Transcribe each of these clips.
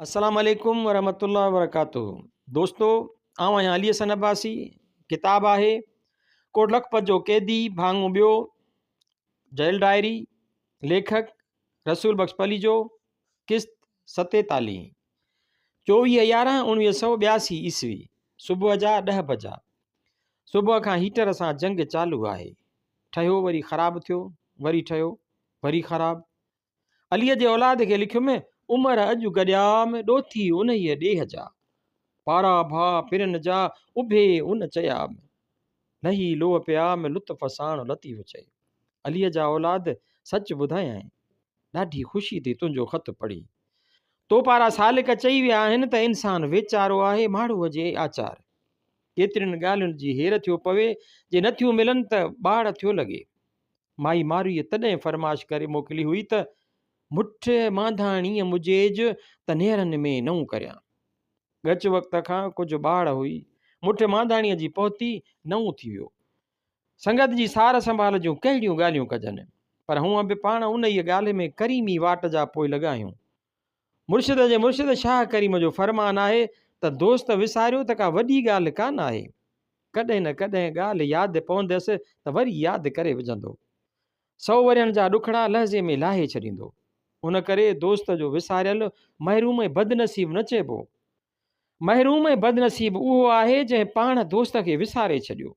السلام عليڪم ورحمة الله وبرڪاته دوستو آئون آهيان علي حسن عباسي ڪتاب آهي ڪوٽ لکپت جو قيدي ڀاڱو ٻيو جيل ڊائري ليکڪ رسول بخش پليجو قسط 47 24 11 1982 عيسوي صبح جا 10 بجا صبح کان هيٽر سان جنگ چالو آهي ٺهيو وري خراب ٿيو وري ٺهيو وري خراب عليء جي اولاد کي لکيم، عمر اڄ گڏيام، ڏوٿي انهيء ڏيهه جا. پارا ڀاء پرين جا، اڀي ان چيام. لهي لوهه پيام، لطف ساڻ لطيف چئي. عليء جا اولاد، سچ ٻڌايانء، ڏاڍي خوشي ٿي تنهنجو خط پڙهي. تو پارا سالڪ چئي ويا آهن ته انسان ويچارو آهي، ماڙهوء جي آچار. ڪيترين ڳالهين جي هير ٿيو پوي، جي نٿيون ملن ته ٻاڙ ٿيو لڳي. مائي مارويء تڏهن فرمائش ڪري موڪلي هئي ته، مٺ مانڌاڻيء مجيج ته نيرن ۾ نئون ڪريان. ڳچ وقت کان ڪجهه ٻاڙ هئي. مٺ مانڌاڻيء جي پهتي نئون ٿي ويو. سنگت جي سار سنڀال جون ڪهڙيون ڳالهيون ڪجن. پر هونء به پاڻ انهيء ڳالهه ۾ ڪريمي واٽ جا پوئلڳ آهيون. مرشد جي مرشد شاهه ڪريم جو فرمان آهي ته دوست وساريو ته ڪا وڏي ڳالهه ڪانه آهي. ڪڏهن نه ڪڏهن ڳالهه ياد پوندس ته وري ياد ڪري وجهندو. سئو ورهين جا ڏکڙا لحظي ۾ لاهي ڇڏيندو. ان ڪري دوست جو وساريل محروم ۽ بدنصيب نه چئبو. محروم ۽ بدنصيب اهو آهي جنهن پاڻ دوست کي وساري ڇڏيو.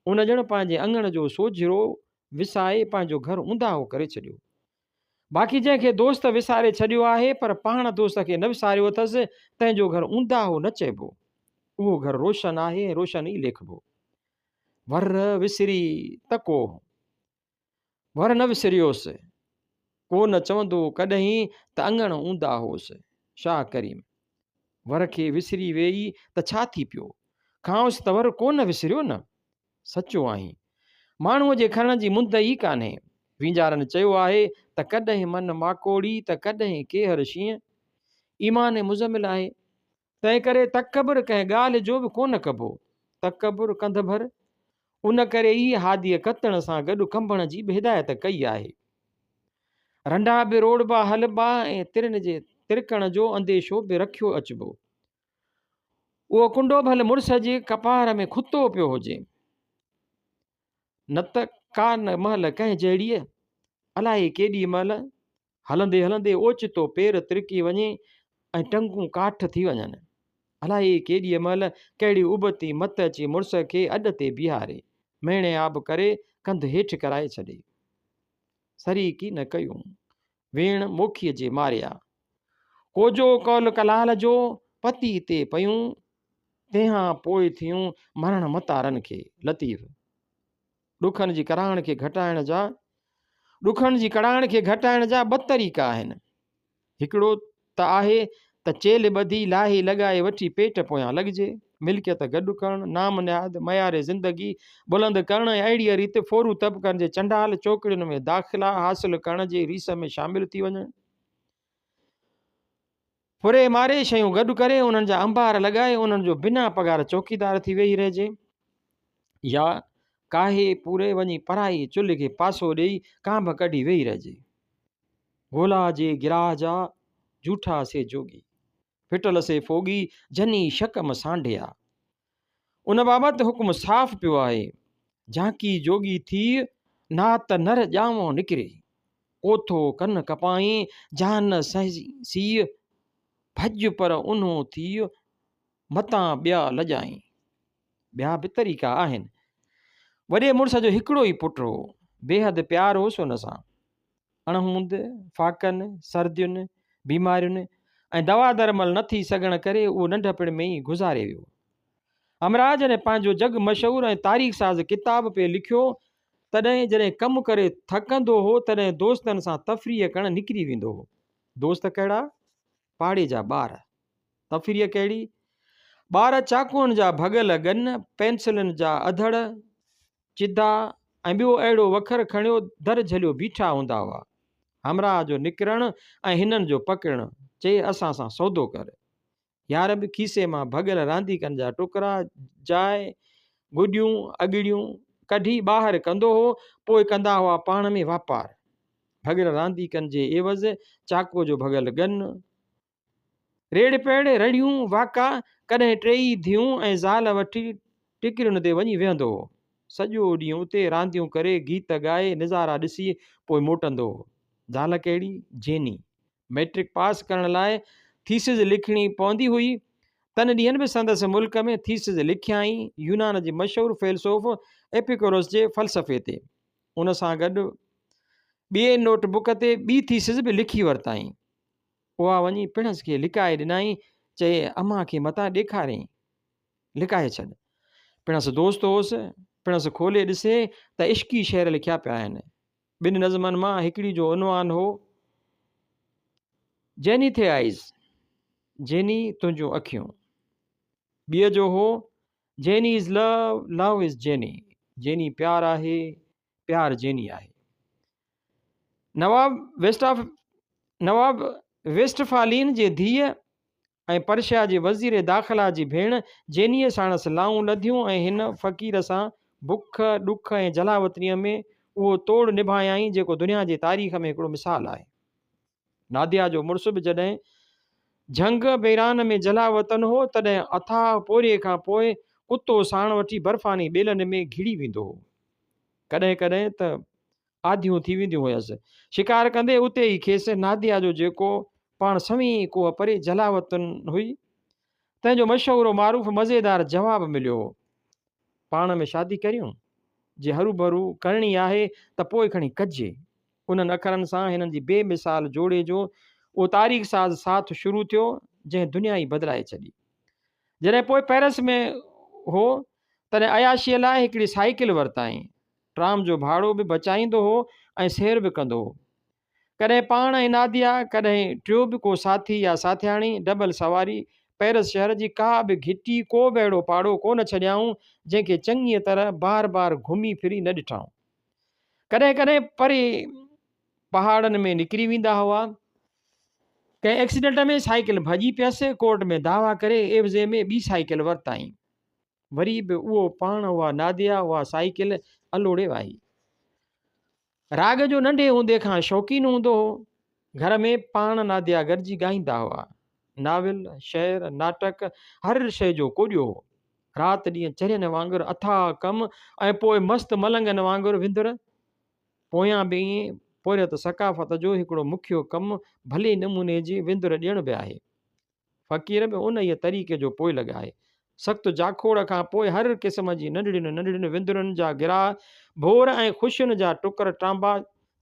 ان ڄڻ پنهنجي اڱڻ جو سوجهرو وسائي پنهنجو گهر اونداهو ڪري ڇڏيو. باقي جنهن کي دوست وساري ڇڏيو آهي پر پاڻ دوست کي نه وساريو اٿس، تنهن جو گهر اونداهو نه چئبو. اهو گهر روشن آهي ۽ روشن ئي ليکبو. ور وسري ته ڪو ور نه وسريوس، ڪو نه چوندو ڪڏهين ته اڱڻ اونداهوس. شاهه ڪريم. ور کي وسري ويئي ته ڇا ٿي پيو؟ کانئس ته ور ڪو نه وسريو نه. سچو آهين. ماڻهوء جي کڻڻ جي مند ئي ڪانهي. وينجهارن چيو آهي ته ڪڏهن من ماڪوڙي ته ڪڏهن ڪيهر شينهن. ايمان مزمل آهي. تنهنڪري تڪبر ڪنهن ڳالهه جو به ڪونه ڪبو. تڪبر ڪنڌ ڀر. ان ڪري ئي هاديء ڪتڻ سان گڏ ڪنبڻ جي به هدايت ڪئي آهي. رنڊا به روڙبا هلبا ۽ ترن جي ترڪڻ جو انديشو به رکيو اچبو. اهو ڪنڊو ڀل مڙس جي ڪپار ۾ کتو پيو هجي. نه ته ڪا نه مهل ڪنهن جهڙيء، الائي ڪيڏي مهل هلندي هلندي اوچتو پير ترڪي وڃي ۽ ٽنگون ڪاٺ ٿي وڃن. الائي ڪيڏيء مهل ڪهڙي ابتي مت اچي مڙس کي اڏ تي بيهاري، ميڻي آب ڪري ڪنڌ هيٺ ڪرائي ڇڏي. سري ڪي نه ڪيون، ويڻ موکيء جي ماريا. ڪوجو قول ڪلال جو، پتي تي پيون، تنهان پوء ٿيون مرڻ متارن کي. لطيف. ڏکن جي ڪراهڻ کي گهٽائڻ جا ڏکن جي ڪڙاهڻ کي گهٽائڻ جا ٻه طريقا آهن. هڪڙو ته آهي ته چيلهه ٻڌي لاهي لڳائي وٺي پيٽ پويان لڳجي، ملڪيت گڏ ڪرڻ، نام نهاد، معيار زندگي بلند ڪرڻ ۽ اهڙيء ريت ڦورو طبقن جي چنڊال چوڪڙين ۾ داخلا حاصل ڪرڻ جي ريس ۾ شامل ٿي وڃڻ. ڦري ماري شيون گڏ ڪري انهن جا انبار لڳائي انهن جو بنا پگهار چوڪيدار ٿي ويهي رهجي يا ڪاهي پوري وڃي پرائي چلهه کي پاسو ڏيئي ڪانڀ ڪڍي ويهي رهجي. گولا جي گراهه جا جوٺا سي جوڳي، ڦٽل سي ڦوڳي، جني شڪم سانڍيا. ان بابت حڪم صاف پيو آهي، جانڪي جوڳي ٿيء، نات نر ڄاوو نڪري. ڪوٿو ڪن ڪپائين، جان سيء، ڀڄ پر اونهو ٿيء، متان ٻيا لڄائين. ٻيا به طريقا آهن. وڏي مڙس جو هڪڙو ئي پٽ هو. بيحد پيار هوس ان سان. اڻهوند، فاقن، سردين، بيمارين ۽ دوا درمل نه ٿي سگهڻ ڪري اهو ننڍپڻ ۾ ئي گذاري ويو. همراهه جڏهن پنهنجو جڳ مشهور ۽ تاريخ ساز ڪتاب پئي لکيو، تڏهن جڏهن ڪم ڪري ٿڪندو هو، تڏهن دوستن سان تفريح ڪرڻ نڪري ويندو هو. دوست ڪهڙا؟ پاڙي جا ٻار. تفريح ڪهڙي؟ ٻار چاقوئن جا ڀڳل ڳن، پينسلن جا اڌڙ، چدا ۽ ٻيو اهڙو وکر کڻيو در جهليو بيٺا هوندا هئا. همراهه جو نڪرڻ ۽ هنن جو پڪڙڻ، چئي اسان سان سودو ڪر. يار به کيسي مان ڀڳل رانديڪن جا ٽڪرا، جاء، گڏيون، اڳڙيون ڪڍي ٻاهر ڪندو هو، پوء ڪندا هئا پاڻ ۾ واپار. ڀڳل رانديڪن جي عيوض چاقوء جو ڀڳل ڳن، ريڙ پيڙ، رڙيون، واڪا، ڪڏهن ٽيئي ڌيئون ۽ زال وٺي ٽڪرين تي وڃي ويهندو هو. سڄو ڏينهن اتي رانديون ڪري، گيت ڳائي، نظارا ڏسي پوء موٽندو هو. زال ڪهڙي؟ جيني. مئٽرڪ پاس ڪرڻ لاء ٿيسز لکڻي پوندي هئي. تن ڏينهن به سندس ملڪ ۾ ٿيسز لکيائين يونان جي مشهور فيلسوف ايپيڪورس جي فلسفي تي. ان سان گڏ ٻئي نوٽ بڪ تي ٻي ٿيسز به لکي ورتائين. اها وڃي پڻس کي لڪائي ڏنائين، چئي امان کي متان ڏيکارين. لڪائي ڇڏ. پڻس دوست هوس، پڻس کولي ڏسي ته عشقي شعر لکيا پيا آهن. ٻن نظمن مان هڪڙي جو عنوان هو جيني ٿي آئيز، جيني تنهنجون اکيون. ٻيء جو هو Jenny is love, love is Jenny, Jenny پيار آهي، پيار جيني آهي. نواب ويسٽ آف نواب ويسٽفالين جي ڌيء ۽ پرشيا جي وزير داخلا جي ڀيڻ جينيء ساڻس لائون لڌيون ۽ هن فقير سان بک، ڏک ۽ جلاوطنيء ۾ اهو توڙ نڀايائين جيڪو دنيا جي تاريخ ۾ هڪڙو مثال آهي. ناديا جو مڙس به جڏهن جهنگ بيران ۾ جلاوطن هو تڏهن اٿاهه پورهيي کان پوء ڪتو ساڻ وٺي برفاني ٻيلن ۾ گهڙي ويندو هو. ڪڏهن ڪڏهن ته آڌيون ٿي وينديون هيس. شڪار ڪندي اتي ئي کيس ناديا جو جيڪو پاڻ سوين ڪوهه پري جلاوطن هئي، تنهن جو مشهور و معروف مزيدار جواب مليو هو. پاڻ ۾ شادي ڪريون؟ جي هروڀرو ڪرڻي آهي ته پوء کڻي ڪجي. انهن اکرن سان هنن جي بي مثال جوڙي جو اهو تاريخ ساز ساٿ شروع ٿيو، جنهن دنيا ئي بدلائي ڇڏي. جڏهن پوء پئرس ۾ هو، تڏهن عياشيء لاء هڪڙي سائيڪل ورتائين. ٽرام جو ڀاڙو به بچائيندو هو ۽ سير به ڪندو هو. ڪڏهن پاڻ ۽ ناديا، ڪڏهن ٽيو به ڪو ساٿي يا ساٿياڻي، ڊبل سواري، پئرس شهر جي ڪا به گهٽي، ڪو به اهڙو پاڙو ڪو نه ڇڏيائون، جنهن کي چڱيء طرح بار بار گهمي ڦري نه ڏٺائون. ڪڏهن ڪڏهن پري پهاڙن ۾ نڪري ويندا هئا. ڪنهن ايڪسيڊنٽ ۾ سائيڪل ڀڄي پيس، ڪورٽ ۾ دعويٰ ڪري عيوضي ۾ ٻي سائيڪل ورتائين. وري به اهو پاڻ اها ناديا اها سائيڪل الوڙي وائي. راڳ جو ننڍي هوندي کان شوقين هوندو هو. گهر ۾ پاڻ ناديا گڏجي ڳائيندا هئا. ناول، شعر، ناٽڪ هر شيء جو ڪوڏيو هو. رات ڏينهن چرين وانگر اٿاهه ڪم ۽ پوء مست ملنگن وانگر وندر. پويان به ائين پورهيت ثقافت جو هڪڙو مکيو ڪم ڀلي نموني جي وندر ڏيڻ به آهي. فقير به انهيء طريقي جو پوئلڳ آهي. سخت جاکوڙ کان پوء هر قسم جي ننڍڙين ننڍڙين وندرن جا گراهه، ڀور ۽ خوشين جا ٽڪر ٽانبا،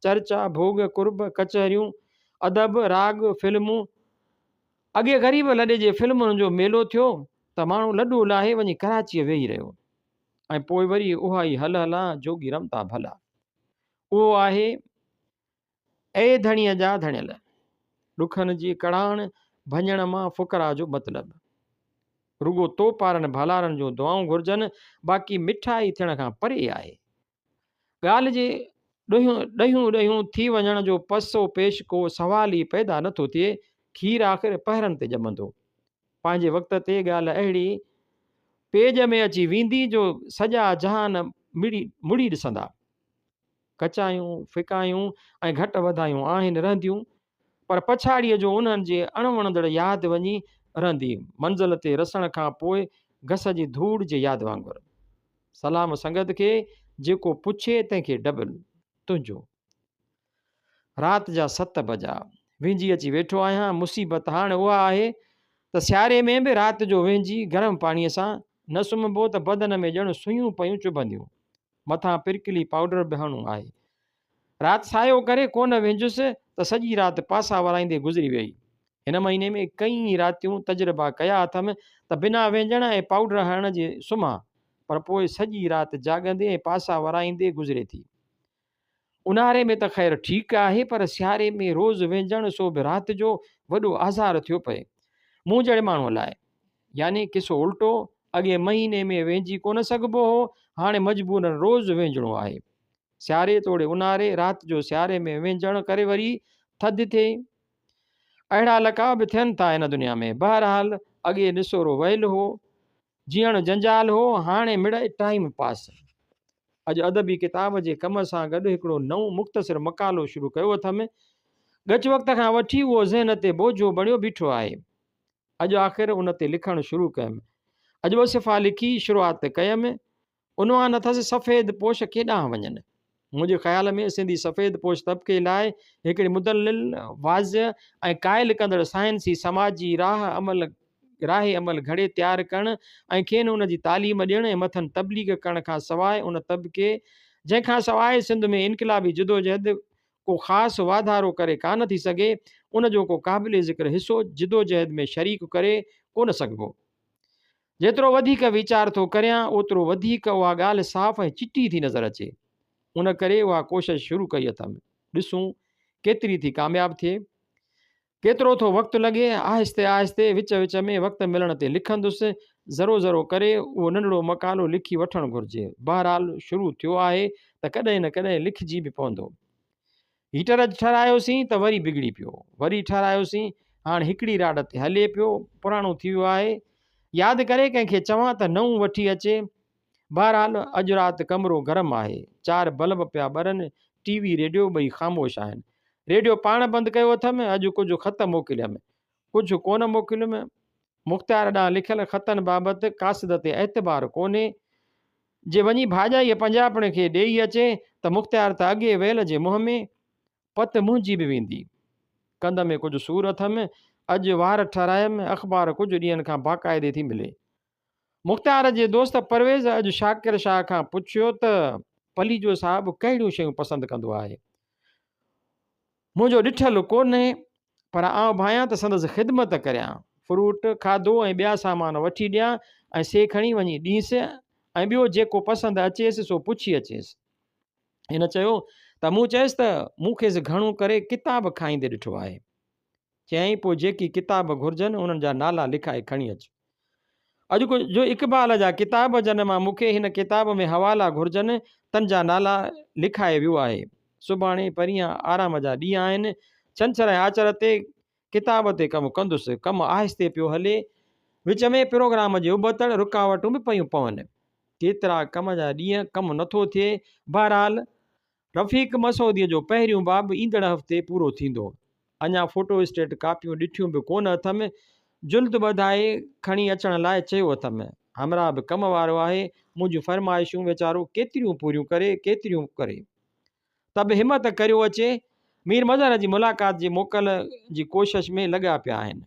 چرچا، ڀوڳ، قرب، ڪچهريون، ادب، راڳ، فلمون. اڳي غريب لڏي جي فلمن جو ميلو ٿيو ته ماڻهو لڏو لاهي وڃي ڪراچيء ويهي رهيو ۽ پوء وري اها ئي هل هلان جوڳي رمتا ڀلا. اهو آهي اي ڌڻيء جا ڌڻيل! ڏکن جي ڪڙاڻ ڀڃڻ مان فقراء جو مطلب. رڳو تو پارن ڀلارن جون دعائون گهرجن، باقي مٺائي ٿيڻ کان پري آهي. ڳالهه جي ڏهيون ڏهيون ڏهيون ٿي وڃڻ جو پس و پيش ڪو سوال ئي پيدا نه ٿو ٿئي، کير آخر پهرن تي ڄمندو. پنهنجي وقت تي ڳالهه اهڙي پيڄ ۾ اچي ويندي جو سڄا جهان مڙي مڙي ڏسندا. ڪچايون، ڦڪايون ۽ گهٽ وڌايون آهن رهنديون، پر پڇاڙيء جو انهن جي اڻوڻندڙ ياد وڃي رهندي، منزل تي رسڻ کان پوء گس جي ڌوڙ جي ياد وانگر. سلام سنگت کي، جيڪو پڇي تنهن کي ڊبل. تنهنجو. رات جا ست بجا. وهنجي اچي ويٺو آهيان. مصيبت هاڻ اها آهي ته سياري ۾ به رات جو وهنجي گرم پاڻيء سان نه سمهبو ته بدن ۾ ڄڻ سوئيون پيون چڀنديون. مٿان پرڪلي پائوڊر به هڻڻو آهي. رات سايو ڪري ڪونه وهنجس ته سڄي رات پاسا ورائيندي گذري ويئي. هن مهيني ۾ ڪئين ئي راتيون تجربا ڪيا اٿم ته بنا وهنجڻ ۽ پائوڊر هڻڻ جي سمهان، پر پوء سڄي رات جاڳندي ۽ پاسا ورائيندي گذري ٿي. اونهاري ۾ ته خير ٺيڪ آهي پر سياري ۾ روز وهنجڻ سو به رات جو وڏو آزار ٿيو پئي. مون جهڙي ماڻهوء لاء. يعني قصو الٽو، اڳئين مهيني ۾ وهنجي ڪونه سگهبو هو، هاڻي مجبورن روز وهنجڻو آهي. سياري توڙي اونهاري، رات جو سياري ۾ وهنجڻ ڪري وري ٿڌ ٿئي. اهڙا لقاء به ٿين ٿا هن دنيا ۾. بهرحال اڳي نسورو ويل هو، جيئڻ جنجال هو، هاڻي مڙئي ٽائيم پاس. اڄ ادبي ڪتاب جي ڪم سان گڏ هڪڙو نئون مختصر مقالو شروع ڪيو اٿم. ڳچ وقت کان وٺي اهو ذهن تي بوجهو بڻيو بيٺو آهي. اڄ آخر ان تي لکڻ شروع ڪيم. اڄ ٻه صفحا لکي شروعات ڪيم. عنوان اٿس سفيد پوش ڪيڏانهن وڃن؟ منهنجي خيال ۾ سنڌي سفيد پوش طبقي لاء هڪڙي مدلل، واضح ۽ قائل ڪندڙ سائنسي سماجي راهه عمل راهه عمل گهڙي تيار ڪرڻ ۽ کين ان جي تعليم ڏيڻ ۽ مٿن تبليغ ڪرڻ کان سواء ان طبقي جنهن کان سواء سنڌ ۾ انقلابي جدوجهد ڪو خاص واڌارو ڪري ڪانه ٿي سگهي، ان جو ڪو قابل ذڪر حصو جدوجهد ۾ شريڪ ڪري ڪونه سگهبو. جيترو وڌيڪ ويچار ٿو ڪريان، اوترو وڌيڪ اها ڳالهه صاف ۽ چٽي ٿي نظر اچي. ان ڪري اها ڪوشش شروع ڪئي اٿم. ڏسون ڪيتري ٿي ڪامياب ٿئي. ڪيترو ٿو وقت لڳي. آهستي آهستي وچ وچ ۾ وقت ملڻ تي لکندس. ذرو ذرو ڪري اهو ننڍڙو مقالو لکي وٺڻ گهرجي. بهرحال شروع ٿيو آهي ته ڪڏهن نه ڪڏهن لکجي به پوندو. هيٽر اڄ ٺهرايوسين ته وري بگڙي پيو. وري ٺهرايوسين، هاڻ هڪڙي راڊ تي هلي پيو. پراڻو ٿي ويو آهي. ياد ڪري ڪنهن کي چوان ته نئون وٺي اچي. بهرحال اڄ رات ڪمرو گرم آهي. چار بلب پيا ٻرن. ٽي وي ريڊيو ٻئي خاموش آهن. ريڊيو پاڻ بند ڪيو اٿم. اڄ ڪجهه خط موڪليم. ڪجهه ڪونه موڪليم. مختيار ڏانهن لکيل خطن بابت قاصد تي اعتبار ڪونهي. جي وڃي ڀاڄائيء پنجاپڻ کي ڏيئي اچي ته مختيار ته اڳيئي ويل جي منهن ۾، پت منهنجي به ويندي. ڪنڌ ۾ ڪجهه سور اٿم. اڄ وار ٺهرايم. اخبار ڪجهه ڏينهن کان باقاعدي ٿي ملي. مختيار جي دوست پرويز اڄ شاڪر شاهه کان پڇيو ته پليجو صاحب ڪهڙيون شيون پسند ڪندو آهي؟ منهنجو ڏٺل ڪونهي، پر آئون ڀانيان ته سندس خدمت ڪريان. فروٽ، کاڌو ۽ ٻيا سامان وٺي ڏيان ۽ سي کڻي وڃي ڏينس ۽ ٻيو جيڪو پسند اچيس سو پڇي اچيس. هن چيو ته مون چيس ته مون کيس گهڻو ڪري ڪتاب کائيندي ڏٺو آهي. چيائين پوء جيڪي ڪتاب گهرجن انهن جا نالا لکائي کڻي اچ. اڄ جو اقبال جا ڪتاب جن مان مون کي هن ڪتاب ۾ حوالا گهرجن تن جا نالا لکائي ويو آهي. سڀاڻي پرينء آرام جا ڏينهن آهن. ڇنڇر ۽ آچر تي ڪتاب تي ڪم ڪندس. ڪم آهستي پيو هلي. وچ ۾ پروگرام جي ابتڙ رڪاوٽون به پيون پون. ڪيترا ڪم جا ڏينهن ڪم نٿو ٿئي. بهرحال رفيق مسعوديء جو پهريون باب ايندڙ هفتي پورو ٿيندو. اڃا فوٽو اسٽيٽ ڪاپيون ڏٺيون به ڪونه اٿم. جلد ٻڌائي کڻي اچڻ لاء چيو اٿم. همراهه به ڪم وارو آهي. منهنجون فرمائشون ويچارو ڪيتريون پوريون ڪري، ڪيتريون ڪري. ته به همت ڪريو اچي. مير مظهر جي ملاقات جي موڪل جي ڪوشش ۾ لڳا پيا آهن.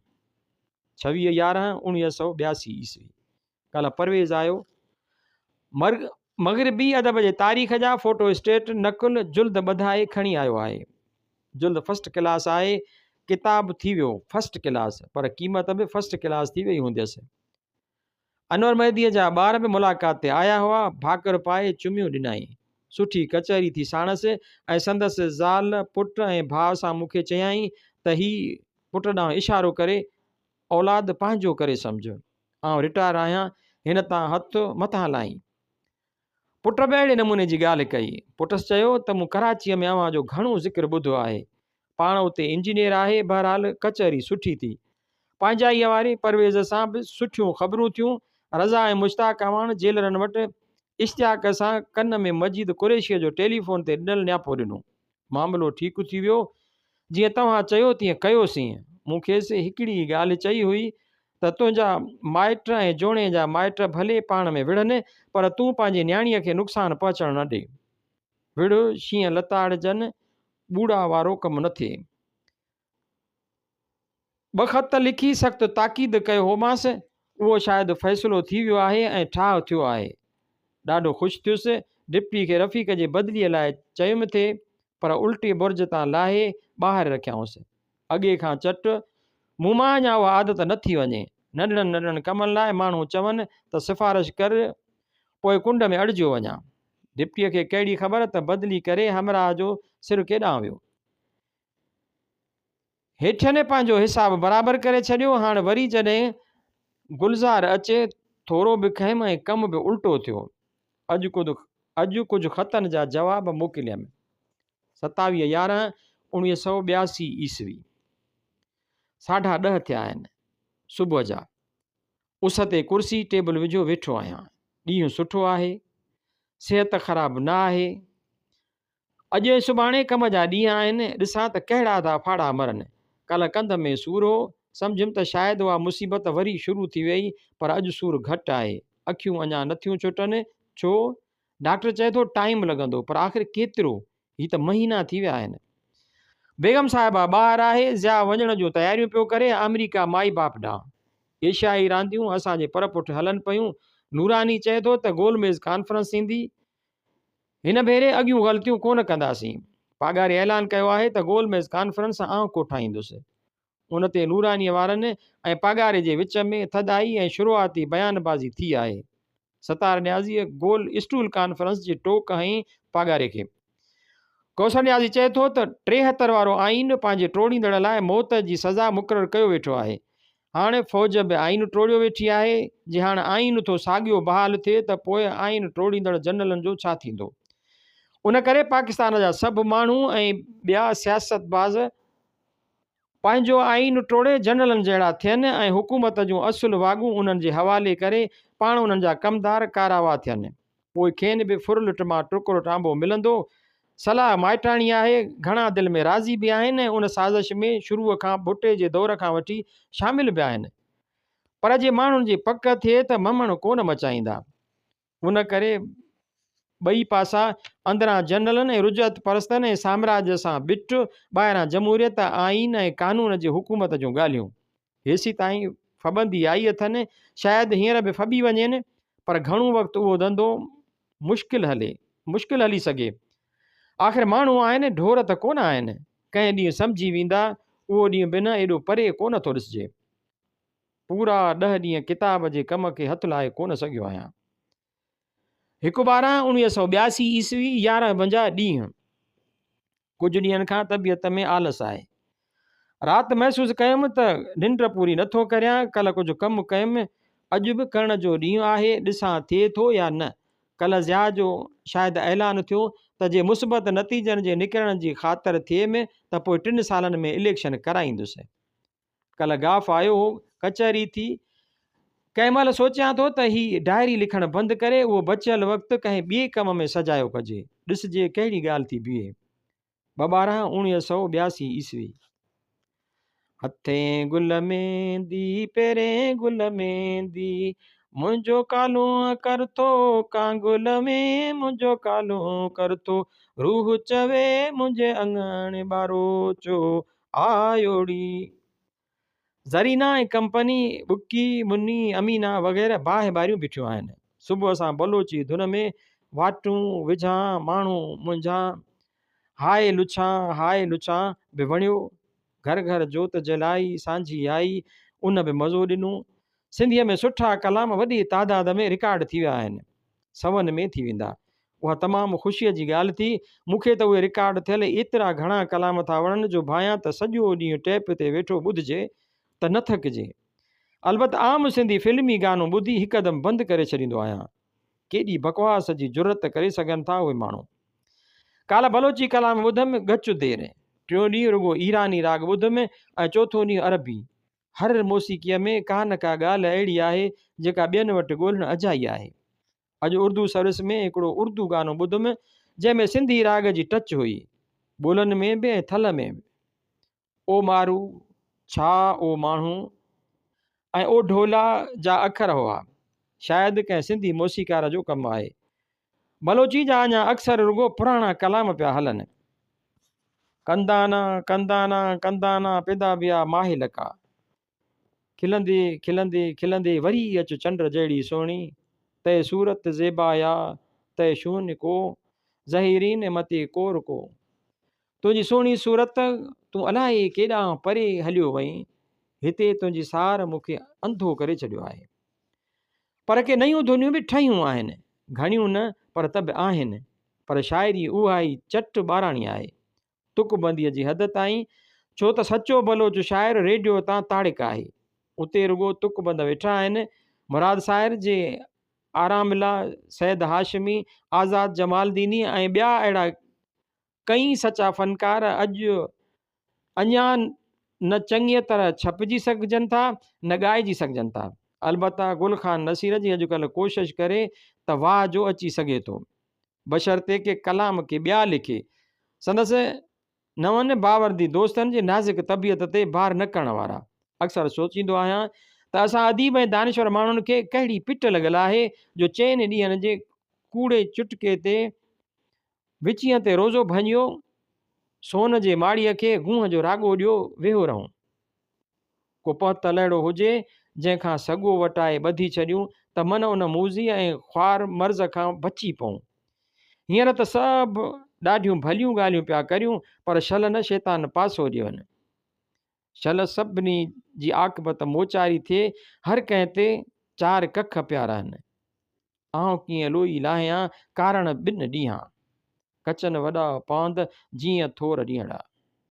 26 يارهن 1982 عيسوي. ڪالهه پرويز آيو. مغربي ادب جي تاريخ جا فوٽو اسٽيٽ نقل جلد ٻڌائي کڻي آيو آهي. جلد فرسٽ ڪلاس آهي. ڪتاب ٿي ويو فرسٽ ڪلاس پر قيمت به فرسٽ ڪلاس ٿي وئي هونديس. انور مهديء جا ٻار به ملاقات تي آيا هئا. ڀاڪر پائي چميون ڏنائين. سٺي ڪچهري ٿي ساڻس ۽ سندس زال، پٽ ۽ ڀاء سان مون کي چيائين ته هي پٽ ڏانهن اشارو ڪري اولاد پنهنجو ڪري سمجهه. آئون رٽائر آهيان، هن تان هٿ متان لائين. پٽ به اهڙي نموني جي ڳالهه ڪئي. پٽس چيو ته مون ڪراچيء ۾ اوهان جو گهڻو ذڪر ٻڌو آهي. پاڻ اتي انجنيئر آهي. بهرحال ڪچهري سٺي ٿي. پنهنجائيء واري پرويز سان به سٺيون خبرون ٿيون. رضا ۽ مشتاق اعواڻ جيلرن وٽ اشتياق سان ڪن ۾ مجيد قريشيء جو ٽيليفون تي ڏنل نياپو ڏنو. معاملو ٺيڪ ٿي ويو. جيئن توهان چيو تيئن ڪيوسين. مون کيس هڪڙي ئي ڳالهه چئي هئي ته تنهنجا مائٽ ۽ جوڻي جا مائٽ ڀلي پاڻ ۾ وڙهن پر تون پنهنجي نياڻيء کي نقصان پهچڻ نه ڏي. وڙهه شينهن لتاڙجن، ٻوڙا وارو ڪم نه ٿئي. ٻه خط لکي سخت تاڪيد ڪيو هومانس، اهو شايد فيصلو ٿي ويو آهي ۽ ٺاهه ٿيو آهي. ڏاڍو خوش ٿيس. ڊپٽي کي رفيق جي بدليء لاء چيم ٿي، پر الٽي برج تان لاهي ٻاهر رکيائونس. اڳي کان چٽ. مون مان اڃا اها عادت نه ٿي وڃي. ننڍڙن ننڍڙن ڪمن لاء ماڻهو چون ته سفارش ڪر، پوء ڪنڊ ۾ اڙجيو وڃان. ڊپٽيء کي ڪهڙي خبر ته بدلي ڪري همراهه جو سر ڪيڏانهن ويو. هيٺين پنهنجو حساب برابر ڪري ڇڏيو. هاڻ وري جڏهن گلزار اچي ٿورو به کنيم ۽ ڪم به الٽو ٿيو. اڄ اڄ ڪجهه خطن جا جواب موڪليم. 27 يارهن 1982 عيسوي. ساڍا ڏهه ٿيا آهن صبح جا. اس تي ڪرسي ٽيبل وجهيو ويٺو آهيان. ڏينهن سٺو آهي. صحت خراب نه آهي. اڄ ۽ سڀاڻي ڪم جا ڏينهن آهن، ڏسان ته ڪهڙا ٿا ڦاڙها مرن. ڪالهه ڪنڌ ۾ سور هو، سمجهيم ته شايد اها مصيبت وري شروع ٿي ويئي، پر اڄ سور گهٽ آهي. اکيون اڃا نٿيون ڇٽن. ڇو؟ ڊاڪٽر چئي ٿو ٽائيم لڳندو، پر آخر ڪيترو؟ هي ته مهينا ٿي ويا آهن. بيگم صاحبه ٻاهر آهي، ضياء وڃڻ جون تياريون پيو ڪري، آمريڪا مائي باپ ڏانهن. ايشيائي رانديون اسان جي پر پٺ هلن پيون. نوراني چئي ٿو ته گول ميز ڪانفرنس ٿيندي. هن ڀيري اڳيون غلطيون ڪونه ڪنداسين. پاڳاري اعلان ڪيو آهي ته گول ميز ڪانفرنس آئون ڪوٺائيندس. ان تي نورانيء وارن ۽ پاڳاري جي وچ ۾ ٿڌائي ۽ شروعاتي بيان بازي ٿي آهي. ستار نيازيء گول اسٽول ڪانفرنس جي ٽوڪ هنئي پاڳاري کي. ڪوثر نيازي چئي ٿو ته 73 وارو آئين پنهنجي ٽوڙيندڙ لاء موت جي سزا مقرر ڪيو ويٺو آهي. هاڻ فوج به آئين ٽوڙيو ويٺي آهي، جي هاڻ آئين ٿو ساڳيو بحال ٿئي ته پوء آئين ٽوڙيندڙ جنرلن جو ڇا ٿيندو؟ ان ڪري پاڪستان جا سڀ ماڻهو ۽ ٻيا سياستباز پنهنجو آئين ٽوڙي جنرلن جهڙا ٿين ۽ حڪومت جون اصل واڳون انهن جي حوالي ڪري پاڻ انهن جا ڪمدار ڪاراوا ٿين. پوء کين به ڦرلٽ مان ٽڪرو ٽانبو ملندو. صلاح مائٽاڻي آهي. گهڻا دل ۾ راضي به آهن ۽ ان سازش ۾ شروع کان ڀٽي جي دور کان وٺي شامل به آهن. پر جي ماڻهن جي پڪ ٿئي ته ممڻ ڪونه مچائيندا. ان ڪري ٻئي پاسا اندران جنرلن ۽ رجعت پرستن ۽ سامراج سان ٻٽ، ٻاهران جمهوريت، آئين ۽ قانون جي حڪومت جون ڳالهيون. هيسيتائين ڦٻندي آئي اٿن، شايد هينئر به ڦٻي وڃين، پر گهڻو وقت اهو ڌنڌو مشڪل هلي، مشڪل هلي سگهي. آخر ماڻهو آهن، ڍور ته ڪونه آهن. ڪنهن ڏينهن سمجهي ويندا، اهو ڏينهن بنهه ايڏو پري ڪونه ٿو ڏسجي. پورا ڏهه ڏينهن ڪتاب جي ڪم کي هٿ لائي ڪونه سگهيو آهيان. هڪ 12 1982 عيسوي يارهن 50 ڏينهن. ڪجهه ڏينهن کان طبيعت ۾ آلس آهي. رات محسوس ڪيم ته ننڊ پوري نٿو ڪريان، ڪلهه ڪجهه ڪم ڪيم، اڄ به ڪرڻ جو ڏينهن آهي، ڏسان ٿئي ٿو يا نه. ڪلهه ضياء جو شايد اعلان ٿيو ته جي مثبت نتيجن جي نڪرڻ جي خاطر ٿئيم ته پوء ٽن سالن ۾ اليڪشن ڪرائيندس. ڪلهه گاف آيو هو، ڪچهري ٿي. ڪنهن مهل سوچيان ٿو ته هي ڊائري لکڻ بند ڪري اهو بچيل وقت ڪنهن ٻئي ڪم ۾ سجايو ڪجي. ڏسجي ڪهڙي ڳالهه ٿي بيهي. ٻه 12 1982 عيسوي. هٿين گل ميندي، پيرين گل ميندي، منهنجو ڪالون ڪر ٿو ڪانگل ۾، منهنجو ڪالون ڪر ٿو، روح چوي منهنجي اڱڻ ٻاروچو، آيوڙي، زرينا ۽ ڪمپني، ٻڪي، مني، امينا وغيره باهه ٻاريون بيٺيون آهن. صبح سان بلوچي ڌن ۾ واٽون وجهان ماڻهو منجهان، هاء لڇان هاء لڇان به وڻيو. گهر گهر جوت جلائي سانجهي آئي، ان به مزو ڏنو. سنڌيء ۾ سٺا ڪلام وڏي تعداد ۾ رڪارڊ ٿي ويا آهن. سون ۾ ٿي ويندا. اها تمام خوشيء جي ڳالهه ٿي. مون کي ته اهي رڪارڊ ٿيل ايترا گهڻا ڪلام ٿا وڻن جو ڀانيان ته سڄو ڏينهن ٽيپ تي ويٺو ٻڌجي ته نه ٿڪجي. البت عام سنڌي فلمي گانو ٻڌي هڪدم بند ڪري ڇڏيندو آهيان. ڪيڏي بڪواس جي جرئت ڪري سگهن ٿا اهي ماڻهو. ڪالهه بلوچي ڪلام ٻڌم ڳچ دير. ٽيون ڏينهن رڳو ايراني راڳ ٻڌم ۽ چوٿون ڏينهن عربي. هر موسيقيء ۾ ڪا نه ڪا ڳالهه اهڙي آهي جيڪا ٻين وٽ ڳولڻ اجائي آهي. اڄ اردو سروس ۾ هڪڙو اردو گانو ٻڌم جنهن ۾ سنڌي راڳ جي ٽچ هئي. ٻولن ۾ به ۽ ٿل ۾ به. او مارو، ڇا او ماڻهو ۽ او ڍولا جا اکر هئا. شايد ڪنهن سنڌي موسيقار جو ڪم آهي. بلوچي جا اڃا اڪثر رڳو پراڻا ڪلام پيا هلن. ڪندانا، ڪندانا، ڪندانا پيدا ويا ماهي لڪا. کلندي، کلندي، کلندي وري اچ چنڊ جهڙي سهڻي، تئي صورت زيبا يا، تئي شون ڪو، ظهيرين متي ڪور ڪو. تنهنجي سهڻي صورت، تون الائي ڪيڏانهن پري هليو وئين، هتي تنهنجي سار مون کي انڌو ڪري ڇڏيو آهي. پر ڪي نيون ڌنيون به ٺهيون آهن، گهڻيون نه پر ته به آهن، پر شاعري اها ئي چٽ ٻاراڻي آهي، تڪ بنديء جي حد تائين، ڇو ته سچو بلوچ شاعر ريڊيو تان تاڙڪ آهي، اتي رڳو تڪ بند ويٺا آهن، مراد ساحر جي آراملا، سيد هاشمي، آزاد جمالديني ۽ ٻيا اهڙا ڪئين سچا فنڪار اڄ اڃا نه چڱيء طرح ڇپجي سگهجن ٿا نه ڳائجي سگهجن ٿا. البته گل خان نصير جي اڄڪلهه ڪوشش ڪري ته واهه جو اچي سگهي ٿو. بشرطيڪ ڪلام ڪي ٻيا لکي. سندس نون باوردي دوستن جي نازڪ طبيعت تي بار نه ڪرڻ وارا. اڪثر سوچيندو آهيان ته اسان اديب ۽ دانشور ماڻهن کي ڪهڙي پٽ لڳل آهي جو چئن ڏينهن جي ڪوڙي چٽڪي تي وچينء تي روزو ڀڃيو سون جي ماڙيء کي گونهه جو راڳو ڏيو ويهو رهون. ڪو پهتل اهڙو هجي جنهن کان سڳو وٽائي ٻڌي ڇڏيون ته من ان موذي ۽ خوار مرض کان بچي پئون. هينئر ته سڀ ڏاڍيون ڀليون ڳالهيون پيا ڪريون پر شل نه شيطان پاسو ڏين. شل سڀني جي عاقبت موچاري ٿئي، هر ڪنهن تي چار ڪک پيا رهن. آئون ڪيئن لوئي لاهيان، ڪارڻ ٻن ڏينهان. ڪچن وڏا پاند، جيئن ٿور ڏينهڙا.